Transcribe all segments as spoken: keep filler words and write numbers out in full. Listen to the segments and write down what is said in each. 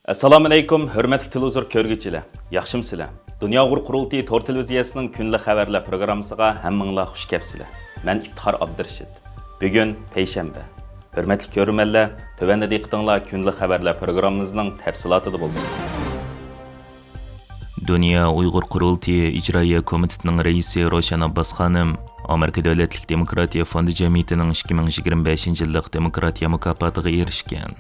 ئەسسالامۇئەلەيكۇم، ھۆرمەتلىك تېلېۋىزور كۆرگۈچىلەر، ياخشىمۇسىلەر؟ دۇنيا ئۇيغۇر قۇرۇلتىيى تور تېلېۋىزىيەسىنىڭ كۈندىلىك خەۋەرلەر پروگراممىسىغا ھەممىڭلار خۇش كەپسىلەر. مەن ئىپتىخار ئابدۇرېشىت. بۈگۈن پەيشەنبە. ھۆرمەتلىك كۆرۈرمەنلەر، تۆۋەندە دىققىتىڭلار كۈندىلىك خەۋەرلەر پروگراممىمىزنىڭ تەپسىلاتىدا بولسۇن. دۇنيا ئۇيغۇر قۇرۇلتىيى ئىجرائىيە كومىتېتىنىڭ رەئىسى روشەن ئابباس خانىم ئامېرىكا دۆلەتلىك دېموكراتىيە فوندى جەمئىيىتىنىڭ ئىككى مىڭ يىگىرمە بەشىنچى يىللىق دېموكراتىيە مۇكاپاتىغا ئېرىشكەن.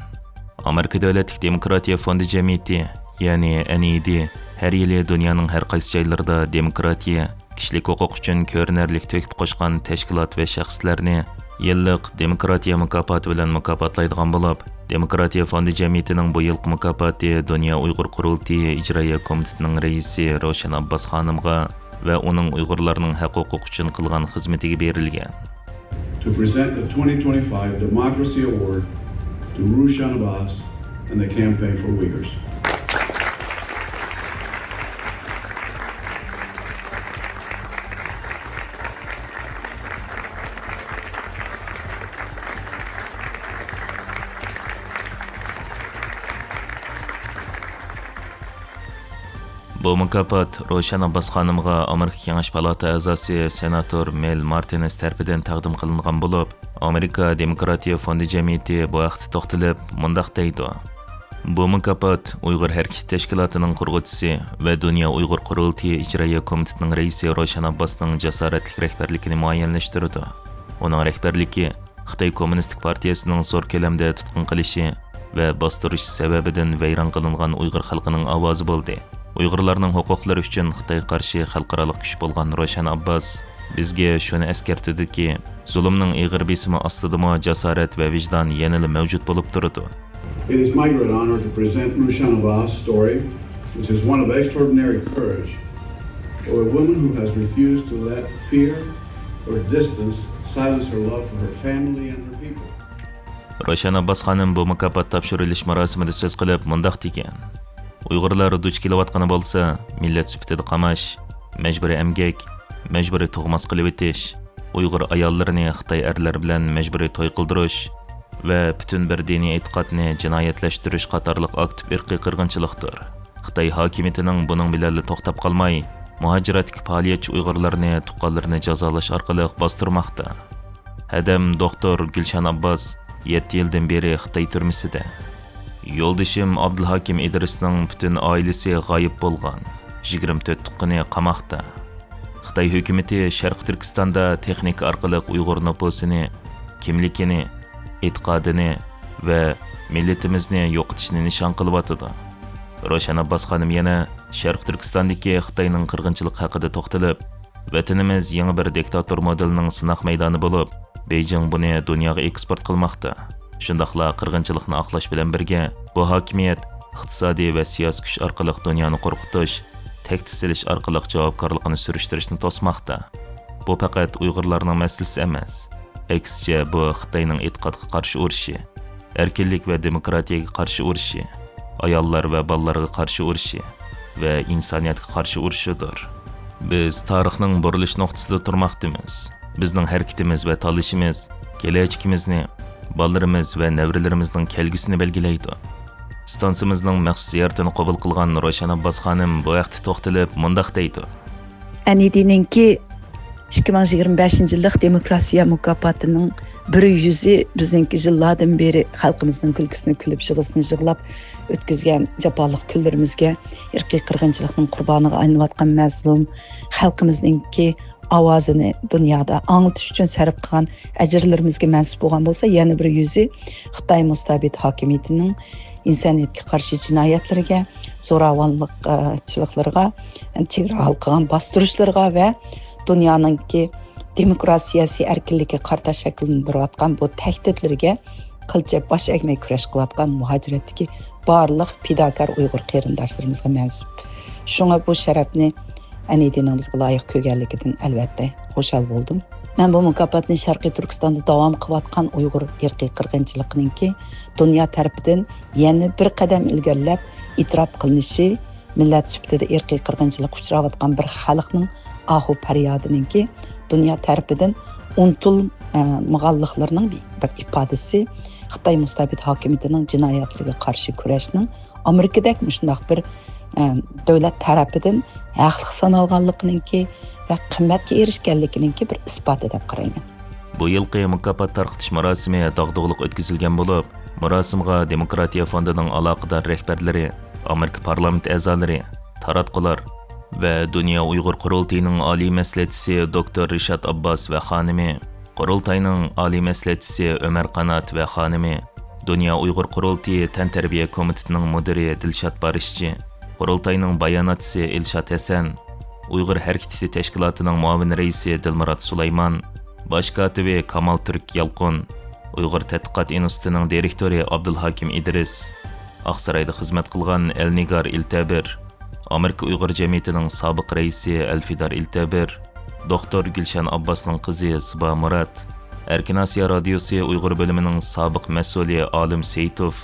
ئامېرىكا دۆلەتلىك دېموكراتىيە فوندى جەمئىيىتى، يەنى ئەن ئى دى، ھەر يىلى دۇنيانىڭ ھەر قايسى جايلىرىدا دېموكراتىيە، كىشىلىك ھوقۇق ئۈچۈن كۆرۈنەرلىك تۆھپە قوشقان تەشكىلات ۋە شەخسلەرنى يىللىق دېموكراتىيە مۇكاپاتى بىلەن مۇكاپاتلايدىغان بولۇپ، دېموكراتىيە فوندى جەمئىيىتىنىڭ بۇ يىلقى مۇكاپاتى دۇنيا ئۇيغۇر قۇرۇلتىيى ئىجرائىيە كومىتېتىنىڭ رەئىسى روشەن ئابباس خانىمغا ۋە ئۇنىڭ ئۇيغۇرلارنىڭ ھەق-ھوقۇق ئۈچۈن قىلغان خىزمىتىگە بېرىلگەن. To present the twenty twenty-five Democracy Award to Rushan Abbas and the Campaign for Uyghurs. بۇ مۇكاپات روشەن ئابباس خانىمغا ئامېرىكا كېڭەش پالاتا ئەزاسى سېناتور مېل مارتىنېس تەرىپىدىن تەقدىم قىلىنغان بولۇپ، ئامېرىكا دېموكراتىيە فوندى جەمئىيىتى بۇ ھەقتە توختىلىپ، مۇنداق دەيدۇ: بۇ مۇكاپات ئۇيغۇر ھەرىكىتى تەشكىلاتىنىڭ قۇرغۇچىسى ۋە دۇنيا ئۇيغۇر قۇرۇلتىيى ئىجرائىيە كومىتېتىنىڭ رەئىسى روشەن ئابباسنىڭ جاسارەتلىك رەھبەرلىكىنى مۇئەييەنلەشتۈرىدۇ. ئۇنىڭ رەھبەرلىكى خىتاي كوممۇنىستىك پارتىيەسىنىڭ زور كۆلەمدە تۇتقۇن قىلىشى ۋە باستۇرۇشى سەۋەبىدىن ۋەيران قىلىنغان ئۇيغۇر خەلقىنىڭ ئاۋازى بولدى. ئۇيغۇرلارنىڭ ھوقۇقلىرى ئۈچۈن خىتايغا قارشى خەلقئارالىق كۈچ بولغان روشەن ئابباس بىزگە شۇنى ئەسكەرتىدۇكى، زۇلۇمنىڭ ئېغىر بېسىمى ئاستىدىمۇ جاسارەت ۋە ۋىجدان يەنىلا مەۋجۇت بولۇپ تۇرىدۇ. It is my great honor to present Rushan Abbas' story, which is one of extraordinary courage, of a woman who has refused to let fear or distance silence her love for her family and her people. روشەن ئابباس خانىم بۇ مۇكاپات تاپشۇرۇلۇش مۇراسىمىدا سۆز قىلىپ مۇنداق دېگەن: ئۇيغۇرلار دۇچ كېلىۋاتقىنى بولسا، مىللەت سۈپىتىدە قاماش، مەجبۇرىي ئەمگەك، مەجبۇرىي تۇغماس قىلىۋېتىش، ئۇيغۇر ئاياللىرىنى خىتاي ئەرلىرى بىلەن مەجبۇرىي توي قىلدۇرۇش ۋە پۈتۈن بىر دىنىي ئېتىقادنى جىنايەتلەشتۈرۈش قاتارلىق ئاكتىپ ئىرقىي قىرغىنچىلىقتۇر. خىتاي ھاكىمىيىتىنىڭ بۇنىڭ بىلەنلا توختاپ قالماي، مۇھاجىرەتتىكى پائالىيەتچى ئۇيغۇرلارنى تۇغقانلىرىنى جازالاش ئارقىلىق باستۇرماقتا. ھەدەم دوختۇر گۈلشان ئابباس يەتتە يىلدىن بېرى خىتاي تۈرمىسىدە. يولدىشىم ئابدۇلھاكىم ئىدرىسنىڭ پۈتۈن ئائىلىسى غايىب بولغان، يىگىرمە تۆت تۇغقىنى قاماقتا. خىتاي ھۆكۈمىتى شەرقىي تۈركىستاندا تېخنىكا ئارقىلىق ئۇيغۇر نوپۇسىنى، كىملىكىنى، ئېتىقادىنى ۋە مىللىتىمىزنى يوقىتىشنى نىشان قىلىۋاتىدۇ. روشەن ئابباس خانىم يەنە شەرقىي تۈركىستاندىكى خىتاينىڭ قىرغىنچىلىقى ھەققىدە توختىلىپ، ۋەتىنىمىز يېڭى بىر دىكتاتور مودېلىنىڭ سىناق مەيدانى بولۇپ، بېيجىڭ بۇنى دۇنياغا ئېكسپورت قىلماقتا. شۇنداقلا قىرغىنچىلىقنى ئاقلاش بىلەن بىرگە، بۇ ھاكىمىيەت ئىقتىسادىي ۋە سىياسىي كۈچ ئارقىلىق دۇنيانى قورقۇتۇش، تەھدىت سېلىش ئارقىلىق جاۋابكارلىقىنى سۈرۈشتۈرۈشنى توسماقتا. بۇ پەقەت ئۇيغۇرلارنىڭ مەسىلىسى ئەمەس. ئەكسىچە، بۇ خىتاينىڭ ئېتىقادقا قارشى ئۇرۇشى، ئەركىنلىك ۋە دېموكراتىيەگە قارشى ئۇرۇشى، ئاياللار ۋە بالىلارغا قارشى ئۇرۇشى ۋە ئىنسانىيەتكە قارشى ئۇرۇشىدۇر. بىز تارىخنىڭ بۇرۇلۇش نۇقتىسىدا تۇرماقتىمىز. بىزنىڭ ھەرىكىتىمىز ۋە تاللىشىمىز كېلەچىكىمىزنى، بالىلىرىمىز ۋە نەۋرىلىرىمىزنىڭ كەلگۈسىنى بەلگىلەيدۇ. ئىستانسىمىزنىڭ مەخسۇس زىيارىتىنى قوبۇل قىلغان روشەن ئابباس خانىم بۇ ھەقتە توختىلىپ مۇنداق دەيدۇ. ئەن ئى دىنىڭكى ئىككى مىڭ يىگىرمە بەشىنچى يىللىق دېموكراتىيە مۇكاپاتىنىڭ بىر يۈزى بىزنىڭكى يىللاردىن بېرى خەلقىمىزنىڭ كۈلكىسىنى كۈلۈپ، يىغىسىنى يىغلاپ ئۆتكۈزگەن جاپالىق كۈنلىرىمىزگە، ئىرقىي قىرغىنچىلىقنىڭ قۇربانىغا ئايلىنىۋاتقان مەزلۇم خەلقىمىزنىڭكى ئاۋازىنى دۇنيادا ئاڭلىتىش ئۈچۈن سەرپ قىلغان ئەجىرلىرىمىزگە مەنسۇپ بولغان بولسا، يەنە بىر يۈزى خىتاي مۇستەبىت ھاكىمىيىتىنىڭ ئىنسانىيەتكە قارشى جىنايەتلىرىگە، زوراۋانلىقچىلىقلىرىغا، چېگرا ھالقىغان باستۇرۇشلىرىغا ۋە دۇنيانىڭكى دېموكراتىيەسى ئەركىنلىكىگە قارىتا شەكىللەندۈرۈۋاتقان بۇ تەھدىتلىرىگە قىلچە باش ئەگمەي كۈرەش قىلىۋاتقان مۇھاجىرەتتىكى بارلىق پىداكار ئۇيغۇر قېرىنداشلىرىمىزغا مەنسۇپ. شۇڭا بۇ شەرەپنى ئەن ئى دىنىڭ بىزگە لايىق كۆرگەنلىكىدىن ئەلۋەتتە خۇشال بولدۇم. مەن بۇ مۇكاپاتنى شەرقىي تۈركىستاندا داۋام قىلىۋاتقان ئۇيغۇر ئىرقىي قىرغىنچىلىقىنىڭكى دۇنيا تەرىپىدىن يەنە بىر قەدەم ئىلگىرىلەپ ئېتىراپ قىلىنىشى، مىللەت سۈپىتىدە ئىرقىي قىرغىنچىلىققا ئۇچراۋاتقان بىر خەلقنىڭ ئاھۇ پەريادىنىڭكى دۇنيا تەرىپىدىن ئۇنتۇلمىغانلىقلىرىنىڭ بىر ئىپادىسى، خىتاي مۇستەبىت ھاكىمىيىتىنىڭ جىنايەتلىرىگە قارشى كۈرەشنىڭ ئامېرىكىدەك مۇشۇنداق بىر، ئە، دۆلەت تەرىپىدىن ھەقلىق سانالغانلىقىنىڭكى ۋە قىممەتكە ئېرىشكەنلىكىنىڭكى بىر ئىسپاتى دەپ قارايمەن. بۇ يىلقى مۇكاپات تارقىتىش مۇراسىمى داغدۇغىلىق ئۆتكۈزۈلگەن بولۇپ، مۇراسىمغا دېموكراتىيە فوندىنىڭ ئالاقىدار رەھبەرلىرى، ئامېرىكا پارلامېنت ئەزالىرى، تاراتقۇلار ۋە دۇنيا ئۇيغۇر قۇرۇلتىيىنىڭ ئالىي مەسلىھەتچىسى دوكتور رىشات ئابباس ۋە خانىمى، قۇرۇلتاينىڭ ئالىي مەسلىھەتچىسى ئۆمەر قانات ۋە خانىمى، دۇنيا ئۇيغۇر قۇرۇلتىيى تەنتەربىيە كومىتېتىنىڭ مۇدىرى دىلشات بارىشچى، قۇرۇلتاينىڭ باياناتچىسى ئىلشات ھەسەن، ئۇيغۇر ھەرىكىتى تەشكىلاتىنىڭ مۇئاۋىن رەئىسى دىلمۇرات سۇلايمان، باش كاتىپى كامال تۈرك يالقۇن، ئۇيغۇر تەتقىقات ئىنستىتۇتىنىڭ دىرېكتورى ئابدۇلھاكىم ئىدرىس، ئاقسارايدا خىزمەت قىلغان ئەلنىگار ئىلتەبىر، ئامېرىكا ئۇيغۇر جەمئىيىتىنىڭ سابىق رەئىسى ئەلفىدار ئىلتەبىر، دوختۇر گۈلشەن ئابباسنىڭ قىزى زىبا مۇرات، ئەركىن ئاسىيا رادىيوسى ئۇيغۇر بۆلۈمىنىڭ سابىق مەسئۇلى ئالىم سېيىتوف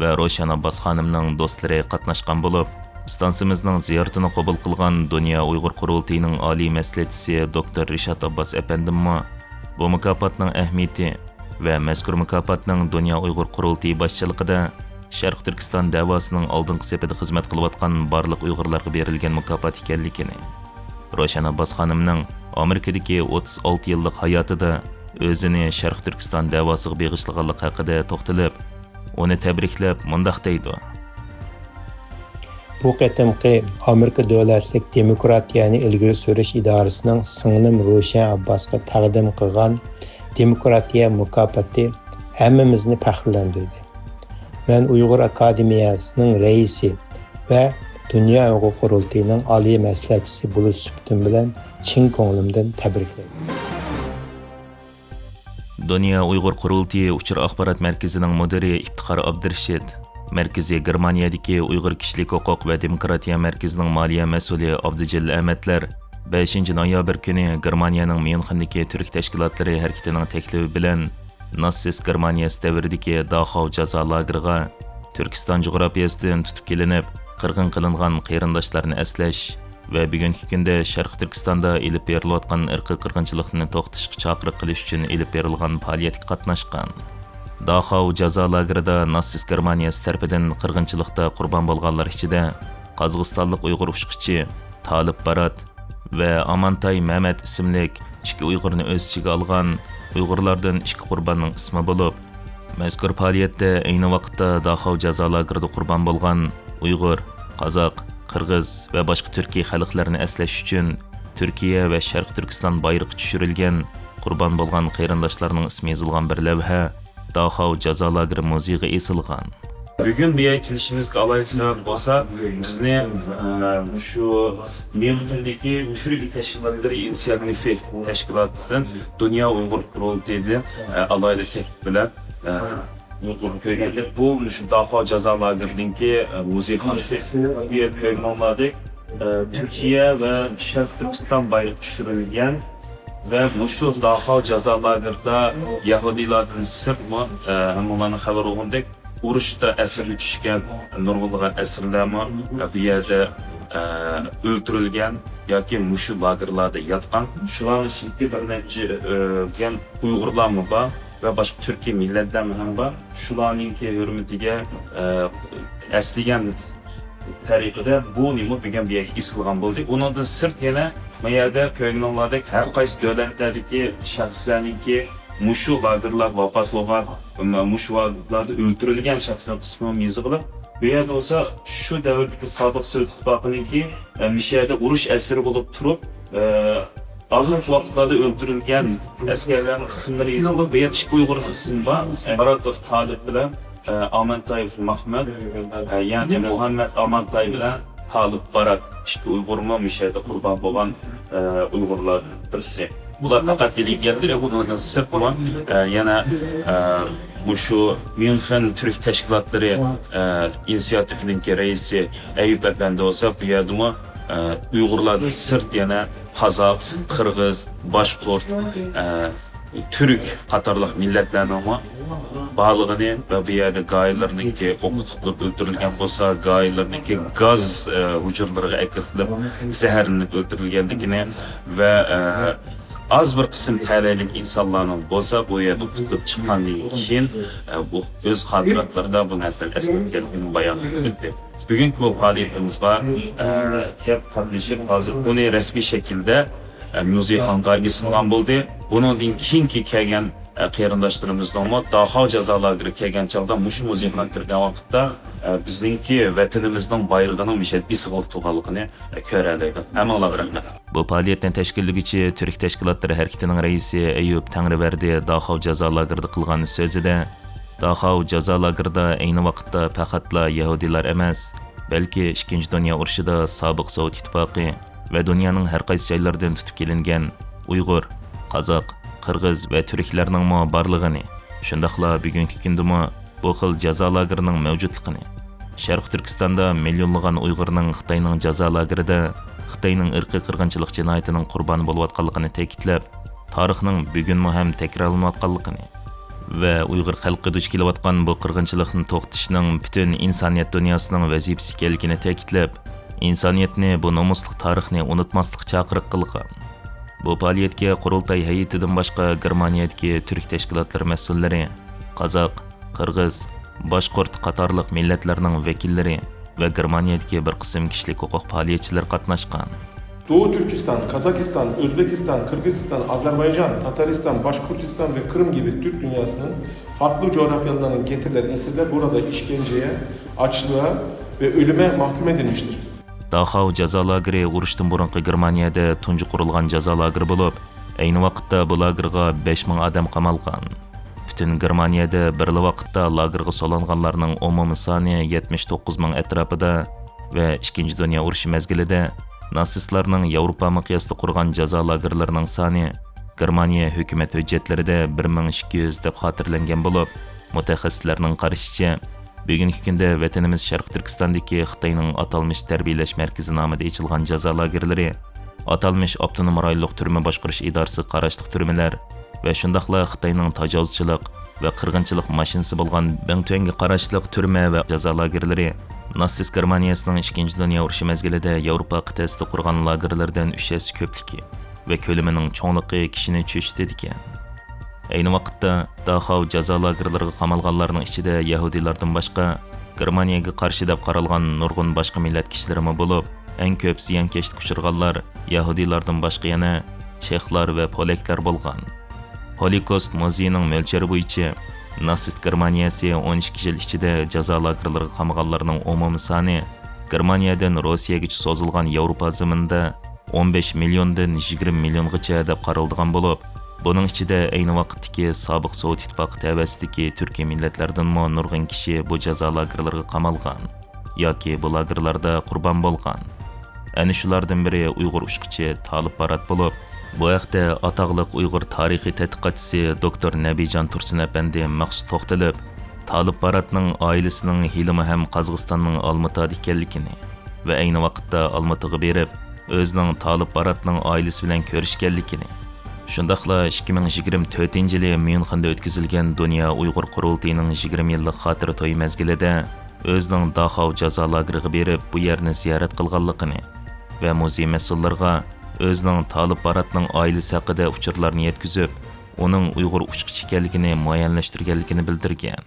ۋە روشەن ئابباس خانىمنىڭ دوستلىرى قاتناشقان بولۇپ، ئىستانسىمىزنىڭ زىيارىتىنى قوبۇل قىلغان دۇنيا ئۇيغۇر قۇرۇلتىيىنىڭ ئالىي مەسلىھەتچىسى دوكتور رىشات ئابباس ئەپەندىممۇ بۇ مۇكاپاتنىڭ ئەھمىيىتى ۋە مەزكۇر مۇكاپاتنىڭ دۇنيا ئۇيغۇر قۇرۇلتىيى باشچىلىقىدا شەرقىي تۈركىستان دەۋاسىنىڭ ئالدىنقى سېپىدە خىزمەت قىلىۋاتقان بارلىق ئۇيغۇرلارغا بېرىلگەن مۇكاپات ئىكەنلىكىنى، روشەن ئابباس خانىمنىڭ ئامېرىكىدىكى ئوتتۇز ئالتە يىللىق ھاياتىدا ئۆزىنى شەرقىي تۈركىستان دەۋاسىغا بېغىشلىغانلىقى ھەققىدە توختىلىپ، ئۇنى تەبرىكلەپ مۇنداق دەيدۇ. بۇ قېتىمقى ئامېرىكا دۆلەتلىك دېموكراتىيەنى ئىلگىرى سۈرۈش ئىدارىسىنىڭ سىڭلىم روشەن ئابباسقا تەقدىم قىلغان دېموكراتىيە مۇكاپاتى ھەممىمىزنى پەخىرلەندۈردى. مەن ئۇيغۇر ئاكادېمىيەسىنىڭ رەئىسى ۋە دۇنيا ئۇيغۇر قۇرۇلتىيىنىڭ ئالىي مەسلىھەتچىسى بولۇش سۈپىتىم بىلەن چىن كۆڭلۈمدىن تەبرىكلەيمەن. دۇنيا ئۇيغۇر قۇرۇلتىيى ئۇچۇر ئاخبارات مەركىزىنىڭ مۇدىرى ئىپتىخار ئابدۇرېشىت، مەركىزىي گېرمانىيەدىكى ئۇيغۇر كىشىلىك ھوقۇق ۋە دېموكراتىيە مەركىزىنىڭ مالىيە مەسئۇلى ئابدۇجېلىل ئەمەتلەر بەشىنچى نويابىر كۈنى گېرمانىيەنىڭ ميۇنخېندىكى تۈرك تەشكىلاتلىرى ھەرىكىتىنىڭ تەكلىپى بىلەن ناتسىست گېرمانىيەسى دەۋرىدىكى داخاۋ جازا لاگېرىغا تۈركىستان جۇغراپىيەسىدىن تۇتۇپ كېلىنىپ، قىرغىن قىلىنغان قېرىنداشلارنى ئەسلەش ۋە بۈگۈنكى كۈندە شەرقىي تۈركىستاندا ئېلىپ بېرىلىۋاتقان ئىرقىي قىرغىنچىلىقنى توختىتىشقا چاقىرىق قىلىش ئۈچۈن ئېلىپ بېرىلغان پائالىيەتكە قاتناشقان. داخاۋ جازا لاگېرىدا ناتسىست گېرمانىيەسى تەرىپىدىن قىرغىنچىلىقتا قۇربان بولغانلار ئىچىدە قازاقىستانلىق ئۇيغۇر ئۇچقۇچى تالىپ بارات ۋە ئامانتاي مەمەت ئىسىملىك ئىككى ئۇيغۇرنى ئۆز ئىچىگە ئالغان ئۇيغۇرلاردىن ئىككى قۇرباننىڭ ئىسمى بولۇپ، مەزكۇر پائالىيەتتە ئەينى ۋاقىتتا داخاۋ جازا لاگېرىدا قۇربان بولغان ئۇيغۇر، قازاق، قىرغىز ۋە باشقا تۈركىي خەلقلەرنى ئەسلەش ئۈچۈن تۈركىيە ۋە شەرقىي تۈركىستان بايرىقى چۈشۈرۈلگەن قۇربان بولغان قېرىنداشلارنىڭ ئىسمى يېزىلغان بىر لەۋھە داخاۋ جازا لاگېرى مۇزېيىغا ئېسىلغان. بۈگۈن بۇ يەرگە كېلىشىمىزگە ئالاھىدە سەۋەب بولسا، بىزنى، ئە، شۇ ميۇنخېندىكى تۈرك تەشكىلاتلىرى ئىنىسىياتىۋى تەشكىلاتىدىن دۇنيا ئۇيغۇر قۇرۇلتىيىدىن، ئە، ئالاھىدە تەكلىپ بىلەن، ئە، ئۇيغۇر كۆرگەندەك، بۇ مۇشۇ داخاۋ جازا لاگېرىنىڭكى، ئە، مۇزېيخانىسى بۇ يەر كۆرگىنىڭلاردەك، ئە، تۈركىيە ۋە شەرقىي تۈركىستان بايرىقى چۈشۈرۈلگەن ۋە مۇشۇ داخاۋ جازا لاگېرىدا يەھۇدىيلاردىن سىرتمۇ، ئە، ھەممىڭلارنىڭ خەۋىرى بولغاندەك، ئۇرۇشتا ئەسىرگە چۈشكەن نۇرغۇنلىغان ئەسىرلەرمۇ بۇ يەردە، ئە، ئۆلتۈرۈلگەن ياكى مۇشۇ لاگېرلاردا ياتقان. شۇلارنىڭ ئىچىدىكى بىر نەچچە، ئە، ئۇيغۇرلارمۇ بار ۋە باشقا تۈركىي مىللەتلەرمۇ ھەم بار. شۇلارنىڭكى ھۆرمىتىگە، ئە، ئەسلىگەن تەرىقىدە بۇ نېمە بۈگۈن بۇ يەرگە ئېسىلغان بولدى. ئۇنىڭدىن سىرت يەنە ما يەردە كۆرگىنىڭلاردەك ھەر قايسى دۆلەتلەردىكى شەخسلەرنىڭكى مۇشۇ لاگېرلاردا ۋاپات بولغان، مۇشۇ لاگېرلاردا ئۆلتۈرۈلگەن شەخسنىڭ ئىسمى يېزىلغان. بۇ يەردە بولسا شۇ دەۋردىكى سابىق سوۋېت ئىتتىپاقىنىڭكى، مۇشۇ يەردە ئۇرۇش ئەسىرى بولۇپ تۇرۇپ، ئاخىرقى ۋاقىتلاردا ئۆلتۈرۈلگەن ئەسكەرلەرنىڭ ئىسىملىرى يېزىلغان. بۇ يەردە ئىككى ئۇيغۇرنىڭ ئىسمى بار. مۇراتوف تالىپ بىلەن ئامانتايېف مەھمۇت، يەنى مۇھەممەد ئامانتاي بىلەن تالىپ بارات، ئىككى ئۇيغۇرمۇ مۇشۇ يەردە قۇربان بولغان ئۇيغۇرلاردىن بىرسى. بۇلار پەقەت دېلېگاتلىرى، بۇنىڭدىن سىرتمۇ يەنە مۇشۇ ميۇنخېن تۈرك تەشكىلاتلىرى ئىنىسىياتىپىنىڭكى رەئىسى ئەيۇپ ئەپەندى بولسا بۇ يەردىمۇ ئۇيغۇرلاردىن سىرت يەنە قازاق، قىرغىز، باشقۇرت، تۈرك قاتارلىق مىللەتلەرنىڭمۇ بارلىقىنى ۋە بۇ يەردە گاھىلىرىنىڭكى ئوققا تۇتۇلۇپ ئۆلتۈرۈلگەن بولسا، گاھىلىرىنىڭكى گاز، ئە، ھۇجرىلىرىغا ئەكىرىلىپ زەھەرلىنىپ ئۆلتۈرۈلگەنلىكىنى ۋە، ئە، ئاز بىر قىسىم تەلەيلىك ئىنسانلارنىڭ بولسا بۇ يەردىن قۇتۇلۇپ چىققاندىن كېيىن، ئە، بۇ ئۆز خاتىرىلىرىدا بۇ نەرسىلەرنى ئەسلەتكەنلىكىنى بايان قىلدى. بۈگۈنكى بۇ پائالىيىتىمىز بار. ئە، كەپ قاتنىشىپ، ھازىر بۇنى رەسمىي شەكىلدە، ئە، مۇزېيخانىغا ئېسىلغان بولدى. بۇنىڭدىن كېيىنكى كەلگەن، ئە، قېرىنداشلىرىمىزنىڭمۇ داخاۋ جازا لاگېرىغا كەلگەن چاغدا مۇشۇ مۇزېيخانىغا كىرگەن ۋاقىتتا، ئە، بىزنىڭكى ۋەتىنىمىزنىڭ بايرىقىنىڭ مۇشۇ يەردە ئېسىغلىق تۇرغانلىقىنى، ئە، كۆرەلەيدۇ. ھەممىڭلارغا رەھمەت. بۇ پائالىيەتنى تەشكىللىگۈچى تۈرك تەشكىلاتلىرى ھەرىكىتىنىڭ رەئىسى ئەييۇب تەڭرىۋەردى داخاۋ جازا لاگېرىدا قىلغان سۆزىدە، داخاۋ جازا لاگېرىدا ئەينى ۋاقىتتا پەقەتلا يەھۇدىيلار ئەمەس، بەلكى ئىككىنچى دۇنيا ئۇرۇشىدا سابىق سوۋېت ئىتتىپاقى ۋە دۇنيانىڭ ھەر قايسى جايلىرىدىن تۇتۇپ كېلىنگەن ئۇيغۇر، قازاق، قىرغىز ۋە تۈركلەرنىڭمۇ بارلىقىنى، شۇنداقلا بۈگۈنكى كۈندىمۇ بۇ خىل جازا لاگېرىنىڭ مەۋجۇتلۇقىنى، شەرقىي تۈركىستاندا مىليونلىغان ئۇيغۇرنىڭ خىتاينىڭ جازا لاگېرىدا خىتاينىڭ ئىرقىي قىرغىنچىلىق جىنايىتىنىڭ قۇربانى بولۇۋاتقانلىقىنى تەكىتلەپ، تارىخنىڭ بۈگۈنمۇ ھەم تەكرارلىنىۋاتقانلىقىنى ۋە ئۇيغۇر خەلقى دۇچ كېلىۋاتقان بۇ قىرغىنچىلىقنى توختىتىشنىڭ پۈتۈن ئىنسانىيەت دۇنياسىنىڭ ۋەزىپىسى ئىكەنلىكىنى تەكىتلەپ، ئىنسانىيەتنى بۇ نومۇسلۇق تارىخنى ئۇنتۇماسلىققا چاقىرىق قىلغان. بۇ پائالىيەتكە قۇرۇلتاي ھەيئىتىدىن باشقا گېرمانىيەدىكى تۈرك تەشكىلاتلىرى مەسئۇللىرى، قازاق، قىرغىز، باشقۇرت قاتارلىق مىللەتلەرنىڭ ۋەكىللىرى ۋە گېرمانىيەدىكى بىر قىسىم كىشىلىك ھوقۇق پائالىيەتچىلىرى قاتناشقان. Doğu Türkistan, Kazakistan, Özbekistan, Kırgızistan, Azerbaycan, Tataristan, Başkurtistan ve Kırım gibi Türk dünyasının farklı coğrafyalarından getirilen esirler burada işkenceye, açlığa ve ölüme mahkum edilmiştir. داخاۋ جازا لاگېرى ئۇرۇشتىن بۇرۇنقى گېرمانىيەدە تۇنجى قۇرۇلغان جازا لاگېرى بولۇپ، ئەينى ۋاقىتتا بۇ لاگېرغا بەش مىڭ ئادەم قامالغان. پۈتۈن گېرمانىيەدە بىرلا ۋاقىتتا لاگېرغا سولانغانلارنىڭ ئومۇمىي سانى يەتمىش توققۇز مىڭ ئەتراپىدا ۋە ئىككىنچى دۇنيا ئۇرۇشى مەزگىلىدە ناتسىستلارنىڭ ياۋروپا مىقياسىدا قۇرغان جازا لاگېرلىرىنىڭ سانى گېرمانىيە ھۆكۈمەت ھۆججەتلىرىدە بىر مىڭ ئىككى يۈز دەپ خاتىرىلەنگەن بولۇپ، مۇتەخەسسىسلەرنىڭ قارىشىچە، بۈگۈنكى كۈندە ۋەتىنىمىز شەرقىي تۈركىستاندىكى خىتاينىڭ ئاتالمىش تەربىيەلەش مەركىزى نامىدا ئېچىلغان جازا لاگېرلىرى، ئاتالمىش ئاپتونوم رايونلۇق تۈرمە باشقۇرۇش ئىدارىسىگە قاراشلىق تۈرمىلەر ۋە شۇنداقلا خىتاينىڭ تاجاۋۇزچىلىق ۋە قىرغىنچىلىق ماشىنىسى بولغان بىڭتۈەنگە قاراشلىق تۈرمە ۋە جازا لاگېرلىرى ناتسىست گېرمانىيەسىنىڭ ئىككىنچى دۇنيا ئۇرۇشى مەزگىلىدە ياۋروپا قىتئەسىدە قۇرغان لاگېرلىرىدىن ئۈچ ھەسسە كۆپلۈكى ۋە كۆلىمىنىڭ چوڭلۇقى كىشىنى چۆچۈتىدىكەن. ئەينى ۋاقىتتا داخاۋ جازا لاگېرلىرىغا قامالغانلارنىڭ ئىچىدە يەھۇدىيلاردىن باشقا، گېرمانىيەگە قارشى دەپ قارالغان نۇرغۇن باشقا مىللەت كىشىلىرىمۇ بولۇپ، ئەڭ كۆپ زىيانكەشلىككە ئۇچرىغانلار يەھۇدىيلاردىن باشقا يەنە چېخلار ۋە پولەكلەر بولغان. ھولوكوست مۇزېيىنىڭ مۆلچەرى بويىچە، ناتسىست گېرمانىيەسى ئون ئىككى يىل ئىچىدە جازا لاگېرلىرىغا قامىغانلارنىڭ ئومۇمىي سانى گېرمانىيەدىن روسىيەگىچە سوزۇلغان ياۋروپا زېمىنىدا ئون بەش مىليوندىن يىگىرمە مىليونغىچە دەپ قارىلىدىغان بولۇپ، بۇنىڭ ئىچىدە ئەينى ۋاقىتتىكى سابىق سوۋېت ئىتتىپاقى تەۋەسىدىكى تۈركىي مىللەتلەردىنمۇ نۇرغۇن كىشى بۇ جازا لاگېرلىرىغا قامالغان ياكى بۇ لاگېرلاردا قۇربان بولغان. ئەنە شۇلاردىن بىرى ئۇيغۇر ئۇچقۇچى تالىپ بارات بولۇپ، بۇ ھەقتە ئاتاقلىق ئۇيغۇر تارىخىي تەتقىقاتچىسى دوكتور نەبىجان تۇرسۇن ئەپەندى مەخسۇس توختىلىپ، تالىپ باراتنىڭ ئائىلىسىنىڭ ھېلىمۇ ھەم قازاقىستاننىڭ ئالمۇتادا ئىكەنلىكىنى ۋە ئەينى ۋاقىتتا ئالمۇتىغا بېرىپ، ئۆزىنىڭ تالىپ باراتنىڭ ئائىلىسى بىلەن كۆرۈشكەنلىكىنى، شۇنداقلا ئىككى مىڭ يىگىرمە تۆتىنچى يىلى ميۇنخېندا ئۆتكۈزۈلگەن دۇنيا ئۇيغۇر قۇرۇلتىيىنىڭ يىگىرمە يىللىق خاتىرە تويى مەزگىلىدە ئۆزىنىڭ داخاۋ جازا لاگېرىغا بېرىپ، بۇ يەرنى زىيارەت قىلغانلىقىنى ۋە مۇزېي مەسئۇللىرىغا ئۆزىنىڭ تالىپ باراتنىڭ ئائىلىسى ھەققىدە ئۇچۇرلارنى يەتكۈزۈپ، ئۇنىڭ ئۇيغۇر ئۇچقۇچى ئىكەنلىكىنى مۇئەييەنلەشتۈرگەنلىكىنى بىلدۈرگەن.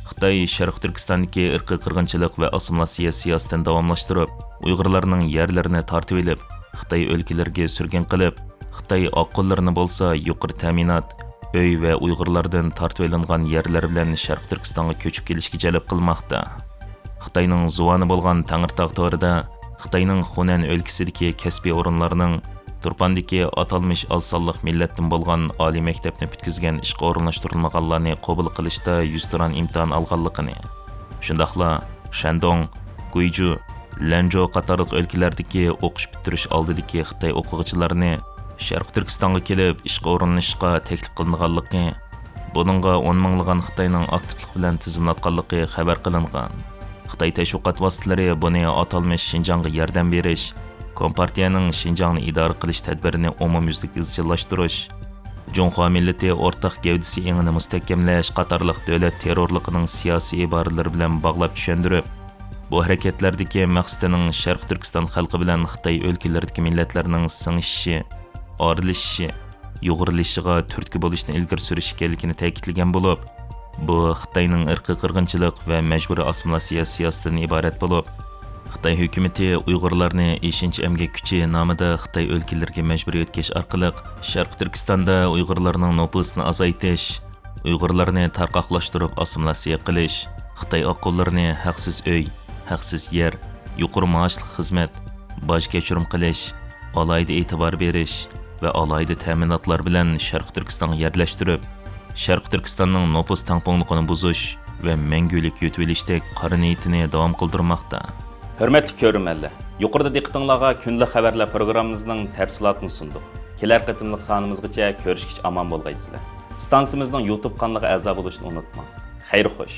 خىتاي شەرقىي تۈركىستاندىكى ئىرقىي قىرغىنچىلىق ۋە ئاسسىمىلياتسىيە سىياسىتىنى داۋاملاشتۇرۇپ، ئۇيغۇرلارنىڭ يەرلىرىنى تارتىۋېلىپ، خىتاي ئۆلكىلىرىگە سۈرگۈن قىلىپ، خىتاي ئاققۇنلىرىنى بولسا يۇقىرى تەمىنات، ئۆي ۋە ئۇيغۇرلاردىن تارتىۋېلىنغان يەرلەر بىلەن شەرقىي تۈركىستانغا كۆچۈپ كېلىشكە جەلپ قىلماقتا. خىتاينىڭ زۇۋانى بولغان تەڭرىتاغ تورىدا خىتاينىڭ خۇنەن ئۆلكىسىدىكى كەسپىي ئورۇنلارنىڭ تۇرپاندىكى ئاتالمىش ئاز سانلىق مىللەتتىن بولغان ئالىي مەكتەپنى پۈتكۈزگەن ئىشقا ئورۇنلاشتۇرۇلمىغانلارنى قوبۇل قىلىشتا يۈزتۇرا ئىمتىھان ئالغانلىقىنى، شۇنداقلا شەندۇڭ، گۇيجۇ، لەنجۇ قاتارلىق ئۆلكىلەردىكى ئوقۇش پۈتتۈرۈش ئالدىدىكى خىتاي ئوقۇغۇچىلارنى شەرقىي تۈركىستانغا كېلىپ ئىشقا ئورۇنلىشىشقا تەكلىپ قىلىنغانلىقى، بۇنىڭغا ئون مىڭلىغان خىتاينىڭ ئاكتىپلىق بىلەن تىزىملاتقانلىقى خەۋەر قىلىنغان. خىتاي تەشۋىقات ۋاسىتىلىرى بۇنى ئاتالمىش شىنجاڭغا ياردەم بېرىش، كومپارتىيەنىڭ شىنجاڭنى ئىدارە قىلىش تەدبىرىنى ئومۇميۈزلۈك ئىزچىللاشتۇرۇش، جۇڭخۇا مىللىتى ئورتاق گەۋدىسى ئېڭىنى مۇستەھكەملەش قاتارلىق دۆلەت تېررورلۇقىنىڭ سىياسىي ئىبارىلىرى بىلەن باغلاپ چۈشەندۈرۈپ، بۇ ھەرىكەتلەردىكى مەقسىتىنىڭ شەرقىي تۈركىستان خەلقى بىلەن خىتاي ئۆلكىلىرىدىكى مىللەتلەرنىڭ سىڭىشىشى، ئارىلىشىشى، يۇغۇرۇلۇشىغا تۈرتكە بولۇشنى ئىلگىرى سۈرۈش ئىكەنلىكىنى تەكىتلىگەن بولۇپ، بۇ خىتاينىڭ ئىرقىي قىرغىنچىلىق ۋە مەجبۇرىي ئاسسىمىلياتسىيە سىياسىتىدىن ئىبارەت بولۇپ، خىتاي ھۆكۈمىتى ئۇيغۇرلارنى ئېشىنچا ئەمگەك كۈچى نامىدا خىتاي ئۆلكىلىرىگە مەجبۇرىي يۆتكەش ئارقىلىق، شەرقىي تۈركىستاندا ئۇيغۇرلارنىڭ نوپۇسىنى ئازايتىش، ئۇيغۇرلارنى تارقاقلاشتۇرۇپ ئاسسىمىلياتسىيە قىلىش، خىتاي ئاققۇنلىرىنى ھەقسىز ئۆي، ھەقسىز يەر، يۇقىرى مائاشلىق خىزمەت، باج كەچۈرۈم قىلىش، ئالاھىدە ئېتىبار بېرىش ۋە ئالاھىدە تەمىناتلار بىلەن شەرقىي تۈركىستانغا يەرلەشتۈرۈپ، شەرقىي تۈركىستاننىڭ نوپۇس تەڭپۇڭلۇقىنى بۇزۇش ۋە مەڭگۈلۈك يۇتۇۋېلىشتەك قارا نىيىتىنى داۋام قىلدۇرماقتا. ھۆرمەتلىك كۆرۈرمەنلەر، يۇقىرىدا دىققىتىڭلارغا كۈندىلىك خەۋەرلەر پروگراممىمىزنىڭ تەپسىلاتىنى سۇندۇق. كېلەر قېتىملىق سانىمىزغىچە كۆرۈشكىچە ئامان بولغايسىلەر. ئىستانسىمىزنىڭ يۇتۇب قانىلىغا ئەزا بولۇشنى ئۇنتۇماڭ. خەير خوش.